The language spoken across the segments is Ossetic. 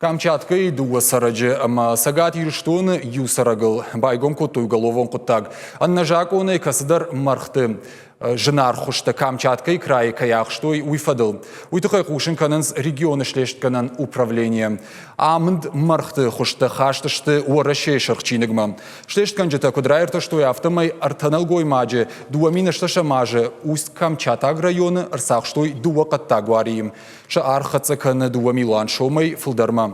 Камчаткӕйы дыууӕ цӕрӕджы ӕмӕ Цӕгат Ирыстоны иу цӕрӕгыл байгом кодтой уголовон хъуыддаг. Ӕнӕзакъонӕй кӕцыдӕр мӕргъты зынаргъ хуызтӕ Камчаткӕйы крайы кӕй ахстой, уый фӕдыл. Уый тыххӕй хъусын кӕнынц регионы слестгӕнӕн управление. Амынд мӕргъты хуызтӕ хаст сты Уӕрӕсейы Сырх чиныгмӕ. Слестгӕнджытӕ куыд раиртӕстой, афтӕмӕй ӕртӕ нӕлгоймаджы 2008 азы Усть-Камчатаг районы ӕрцахстой дыууӕ хъӕддаг уарийы. Сӕ аргъ хӕццӕ кӕны дыууӕ милуан сомӕй фылдӕрмӕ.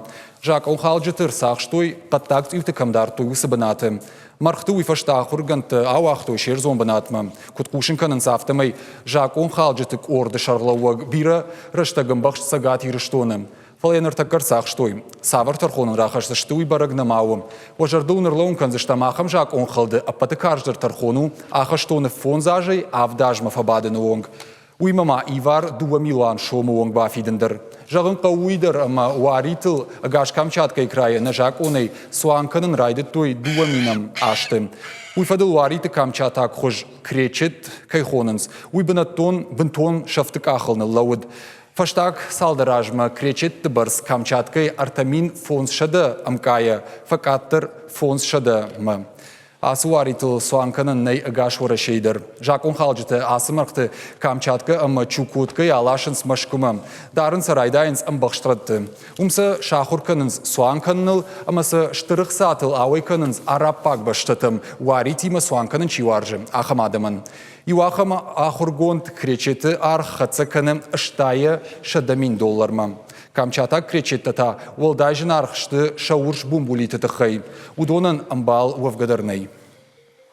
Закъонхалджыты ӕрцахстой, хъӕддаг цъиуты кӕм дардтой, уыцы бынаты. Мӕргъты уый фӕстӕ ахуыргӕндтӕ ауагътой се рдзон бынатмӕ. Куыд хъусын кӕнынц, афтӕмӕй закъонхалджыты къорды сӕргълӕууӕг бирӕ рӕстӕг ӕмбӕхст Цӕгат Ирыстоны. Фӕлӕ йӕ ныртӕккӕ ӕрцахстой. Цавӕр тӕрхон ын рахӕсдзысты, уый бӕрӕг нӕма у. Уӕ зӕрдыл ныр кӕндзыстӕм, ахӕм закъонхӕлды ӕппӕты карздӕр тӕрхон у ахӕстоны фондз азӕй авд азмӕ фӕбадыны онг. Уыимӕ ма ивар дыууӕ милуан сомы онг бафидын дӕр. Зӕгъын хъӕуы уый дӕр, ӕмӕ уаритыл ӕгас Камчаткӕйы крайы ӕнӕзакъонӕй цуан кӕнын райдыдтой дыууӕ минӕм азты. Уый фӕдыл уариты камчатаг хуыз кречет кӕй хонынц, уый бынӕттон бынтон сӕфты къахыл ныллӕууыд. Фӕстаг цалдӕр азмӕ кречетты бӕрц Камчаткӕйы 3500 ӕмкъайӕ фӕкъаддӕр 500-мӕ. Ацы уаритыл цуан кӕнӕн нӕй ӕгас Уӕрӕсейы дӕр. Закъонхалджытӕ ацы мӕргъты Камчаткӕ ӕмӕ Чукоткӕйы аласынц Мӕскуымӕ. Дарын сӕ райдайынц ӕмбӕхст рӕтты. Уым сӕ сахуыр кӕнынц цуан кӕныныл ӕмӕ сӕ стыр ӕхцатыл ауӕй кӕнынц араббаг бӕстӕтӕм, уаритимӕ цуан кӕнын чи уарзы, ахӕм адӕмӕн. Иу ахӕм ахуыргонд кречеты аргъ хӕццӕ кӕны стайӕ 100 000 доллармӕ. Камчатаг кречеттӕ та уӕлдай зынаргъ сты сӕ урс бумбулиты тыххӕй. Уыдонӕн ӕмбал уӕвгӕ дӕр нӕй.